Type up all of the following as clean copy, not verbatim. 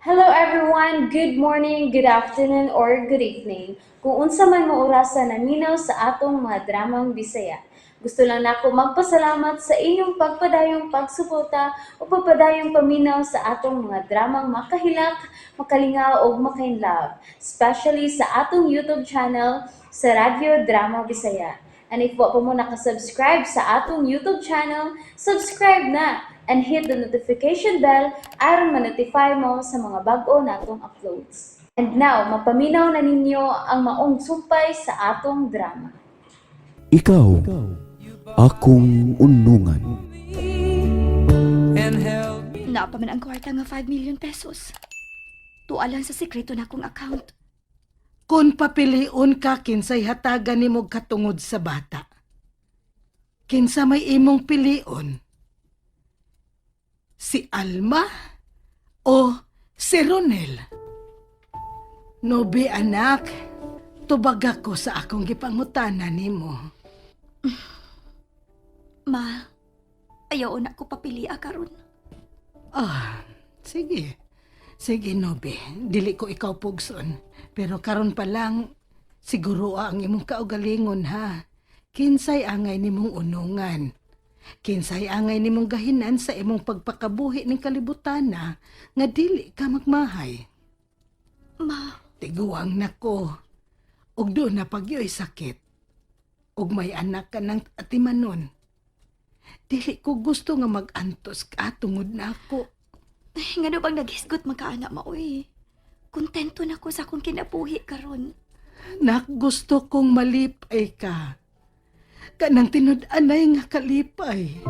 Hello everyone! Good morning, good afternoon, or good evening. Kung unsa man mo orasa naminaw sa atong mga dramang Bisaya. Gusto lang nako magpasalamat sa inyong pagpadayong pagsuporta o pagpadayong paminaw sa atong mga dramang makahilak, makalingaw ug makainlove, especially sa atong YouTube channel sa Radyo Drama Bisaya. And if wa pa mo nakasubscribe sa atong YouTube channel, subscribe na and hit the notification bell aron ma-notify mo sa mga bag-o natong uploads. And now, mapaminaw na ninyo ang maong sumpay sa atong drama. Ikaw, akong unungan. Naa pa man ang kwarta nga 5 million pesos. Tuwa lang sa sekreto na akong account. Kung papilion ka kinsay hatagan nimo katungod sa bata. Kinsa may imong pilion? Si Alma o si Ronel? Nobi anak, tubag ako sa akong gipangutana nimo. Ma, ayaw na ko papilia karon. Ah, sige. Sige, Nobi. Dili ko ikaw pugson. Pero karon pa lang, siguro ang imong kaugalingon ha. Kinsay angay nimong unungan. Kinsay angay nimong gahinan sa imong pagpakabuhi ning kalibutana nga dili ka magmahay. Ma, Tiguang nako. Ug doon na pagyoy sakit. Ug may anak ka ng atimanon. Dili ko gusto nga mag-antos ka tungod nako. ay, ngano bang naghisgot magkaanak maoy? Kontento na ko sa akong kinabuhi karon. Nak, gusto kong malipay ka. Kanang tinud-anay nga kalipay.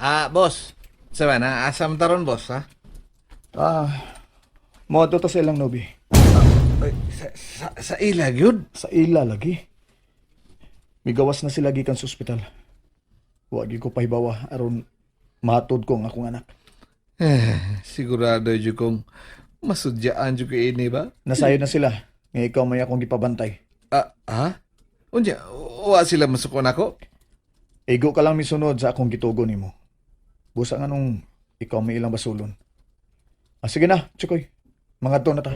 Ah, boss. Sa na, asam taron, boss, ha? Ah, moadto ta sa ilang Nobi. Ay, sa ila, gyud. Sa ila lagi. Migawas na sila gikan sa ospital. Wa gyud ko pahibawa aron mahatod ko ang akong anak. Eh, sigurado jud kong masudyaan jud ko ini ba? Nasayo na sila nga ikaw may akong gipabantay. Ah, ha? Unya, wa sila masukon ako? Igo ka lang misunod sa akong gitugo nimo. Busa nga nung ikaw may ilang basulon. Ah, sige na, Chikoy. Mangadto na ta.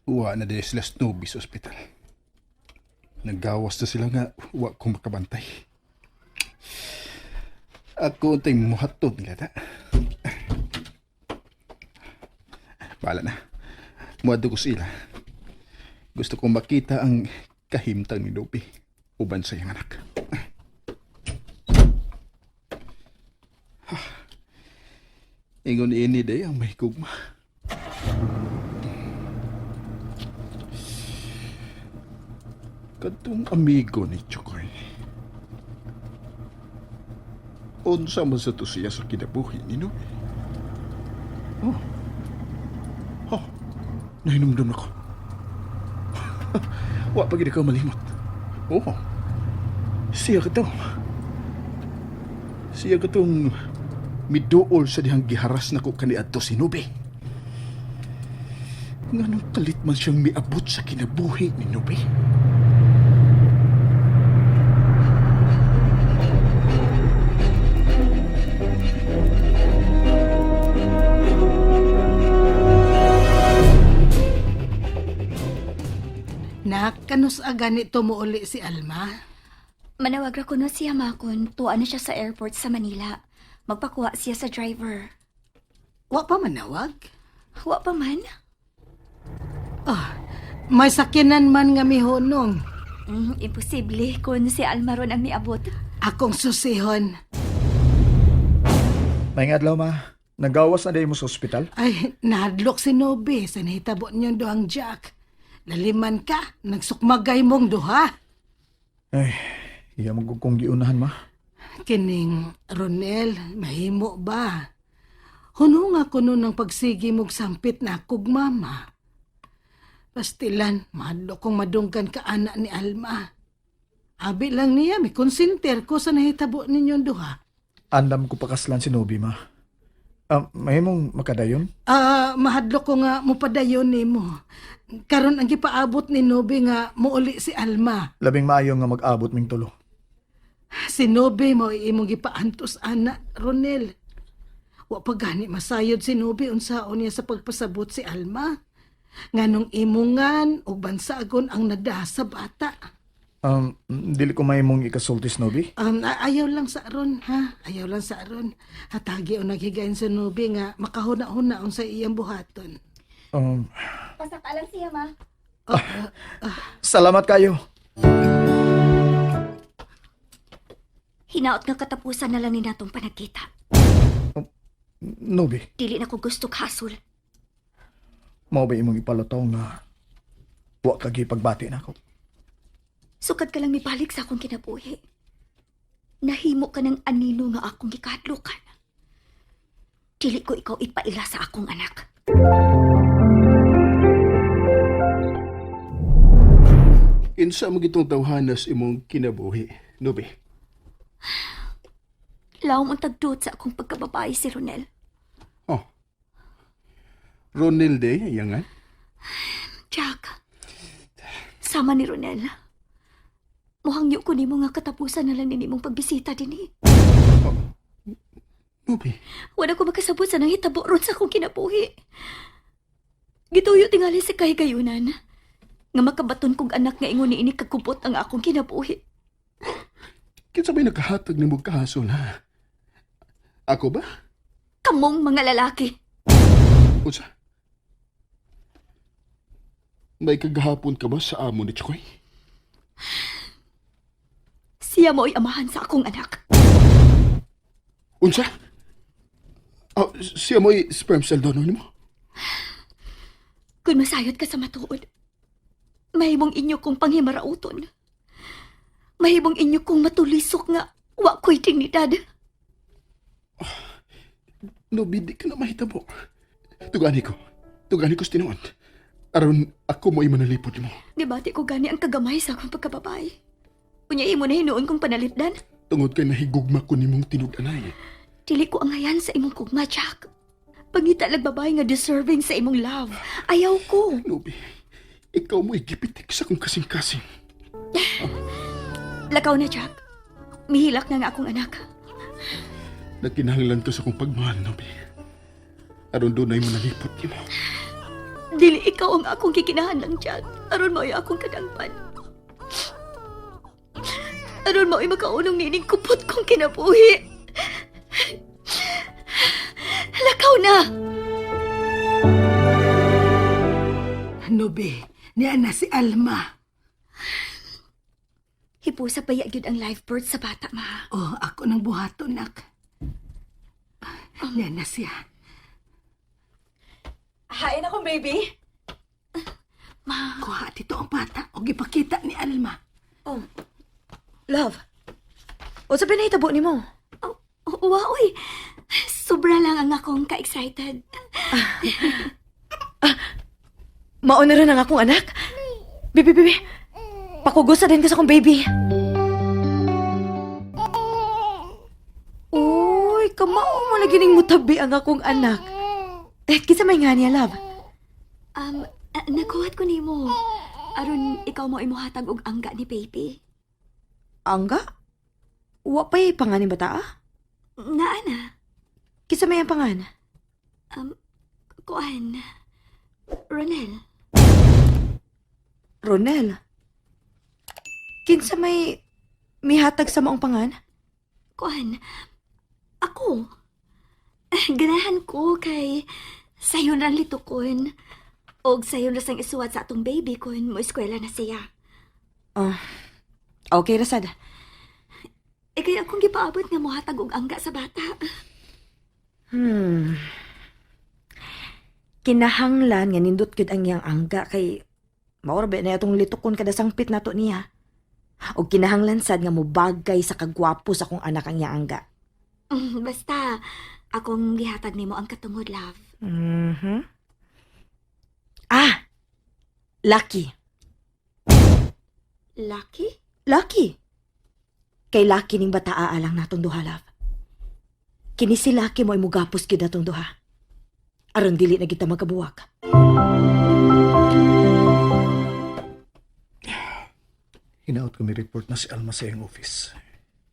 Uwa na din sila Snoopy sa ospital. Naggawas na sila nga uwa ko makabantay. Ako untay muhatod nila ta. Bahala na. Muadto ko sila. Gusto kong makita ang kahimtang ni Nobi uban sa iyang anak. Ingon ini day ang may gugma. Kadtong amigo ni Chokoy. Unsa man sa to siya sa kinabuhi ni Noe? Oh. Oh. Nahinumdum ako. Wa pa gid ako malimot. Oh. Siya ka to. Siya ka tong miduol sa dihang giharas nako kaniadto si Nobe. Nganong kalit man siyang miabot sa kinabuhi ni Nobe? Nak, kanus ganito mo uli si Alma? Manawag ra kuno siya ma kun tuwa na siya sa airport sa Manila. Magpakuha siya sa driver. Wa pa manawag? Wa pa man. Ah, may sakyanan man nga mihunong. Imposible kun si Alma ron ang miabot. Akong susihon. May adlaw ma. Nagawas na day mo sa ospital. Ay, nahadlok si Nobi sa nahitabo niyong duhang Jack. Laliman ka, nagsukmagay mong duha. Ay, iya mo kong giunahan ma. Kining Ronel, mahimo ba? Huno nga kuno ng pagsigi mong sampit na akog mama. Pastilan, mahadlok kong madunggan ka anak ni Alma. Abi lang niya, may konsinter ko sa nahitabo ninyong duha. Andam ko pakaslan si Nobi ma. Mahimong makadayon? Ah, mahadlok ko nga mupadayon nimo. Karon ang gipaabot ni Nobe nga muuli si Alma. Labing maayo nga mag-abot ming tulo. Si Nobe mo imong gipaantos ana, Ronel. Wa pa gani masayod si Nobe unsaon niya sa pagpasabot si Alma. Nganong imungan og bansagon ang nada sa bata. Dili ko mahimong ikasulti Nobi. Ayaw lang sa aron, ha? Ayaw lang sa aron. Hatagi o naghigayon sa Nobe nga makahuna-huna unsa iyang buhaton. Pasaka lang siya, ma. Salamat kayo. Hinaot nga katapusan na lang ni natong panagkita. Nobi, Dili na ko gusto kasol. mao ba imong ipalutaw nga wa ka gipagbati nako? Sukad ka lang mibalik sa akong kinabuhi. Nahimo ka ng anino nga akong gikadlukan. Dili ko ikaw ipaila sa akong anak. Kinsa mo gitong tawhanas imong kinabuhi, Nobi? Lawom ang tagduot sa akong pagkababae si Ronel. Oh. Ronel Day, iyangan? Jack, sama ni Ronel. Muhangyo ko nimo nga katapusan na lang ni nimong pagbisita dinhi. Nobi, Wala ko makasabot sa nangitabo ron sa akong kinabuhi. Gituyo tingali sa kahigayunan. Nga makabaton kong anak nga ingon niini kagkubot ang akong kinabuhi. kinsa may nakahatag nimo kahasol, ha? Ako ba? Kamong mga lalaki. Unsa? May kagahapon ka ba sa amo ni Chikoy? Siya mo'y amahan sa akong anak. Unsa? Oh, siya mo'y sperm cell donor nimo? Kung masayod ka sa matuod, mahimong inyo kong panghimarauton. Mahimong inyo kong matulisok nga wa ko'y dignidad. Nobi, di ka na mahitabo. Tugani ko. Tugani ko sa tinuod. Aron ako mo'y manalipod nimo. Gibati ko gani ang kagamay sa akong pagkababae. Unya imo na hinuon kong panalipdan. Tungod kay nahigugma ko nimong tinud-anay. Dili ko angayan sa imong kugma, Jack. Pangita lag babae nga deserving sa imong love. Ayaw ko. Nobi, ikaw mo'y gipitik sa akong kasing-kasing. Lakaw na, Jack. Mihilak na nga akong anak. Nagkinahanglan ka sa akong pagmahal, Nobi. Aron doon ay manalipod nimo. Dili ikaw ang akong kikinahan lang, Jack. Aron mao'y akong kadangpan. Aron mao'y makaunong nining kupot kong kinabuhi. Lakaw na! Nobe, niya na si Alma. Hipusa pa gyud ang live birth sa bata, ma. Oh, ako nang buhaton, nak. Niya na siya. Hain ako, baby. Ma, Kuha dito ang bata o gipakita ni Alma. Oh. Love. Unsa ba nahitabo nimo? oh, oh, wow, oy. Sobra lang ang akong ka-excited. Mauna rin ang akong anak. Bibi, bibi. Pakugusa din ka sa akong baby. Uy, kamao mo lagi ning mutabi ang akong anak. Eh, kinsa may nga niya, love? Nakuhat ko nimo. Aron ikaw mo imuhatag og angga ni baby. Angga? Wa pa'y panganin bata, ah? Naa na. Kinsa may ang pangan? Kuan. Ronel. Ronel. Kinsa may mihatag sa maong pangan? Kuan. Ako. Ganahan ko kay sayon ra litukon. Og sayon ra sang isuwat sa atong baby kun mo eskwela na siya. Ah, okay, Rasad. E kay akong gipaabot nga mohatag og angga sa bata. Kinahanglan nga nindot gyud ang iyang angga kay mao ra ba na atong litukon kada sangpit nato niya. Og kinahanglan sad nga mobagay sa kagwapo sa akong anak ang iyang angga. Basta akong gihatag nimo ang katungod, love. Ah. Lucky. Lucky? Lucky. Kay lucky ning bataa alang natong duha, love. Kini si Lucky mo ay mugapos gyud atong duha. Aron dili na kita magkabuwak. Hinaot ko mi report na si Alma sa iyang office.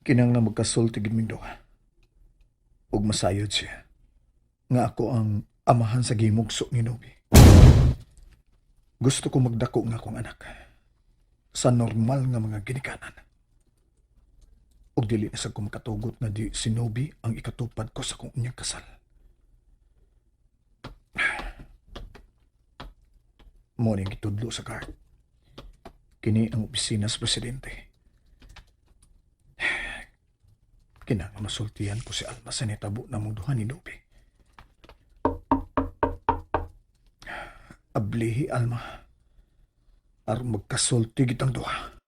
Kinang na magkasulti gid ming duha. Ug masayod siya. Nga ako ang amahan sa gimugso ni Nobi. Gusto ko magdako nga akong anak sa normal nga mga ginikanan. Ug dili na sa ko makatugot nga di si Nobi ang ikatupad ko sa kong unyang kasal. Mo ning gitudlo sa guard. Kini ang opisina sa presidente. Kinahanglan masultihan ko si Alma sa nitabo na mong duha ni Nobi. Ablihi, Alma. Aron magkasulti gitang duha.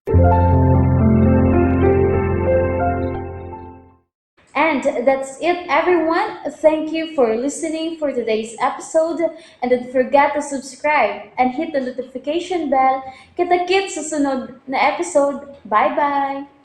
And that's it, everyone. Thank you for listening for today's episode. And don't forget to subscribe and hit the notification bell. Kita-kits sa sunod na episode. Bye-bye!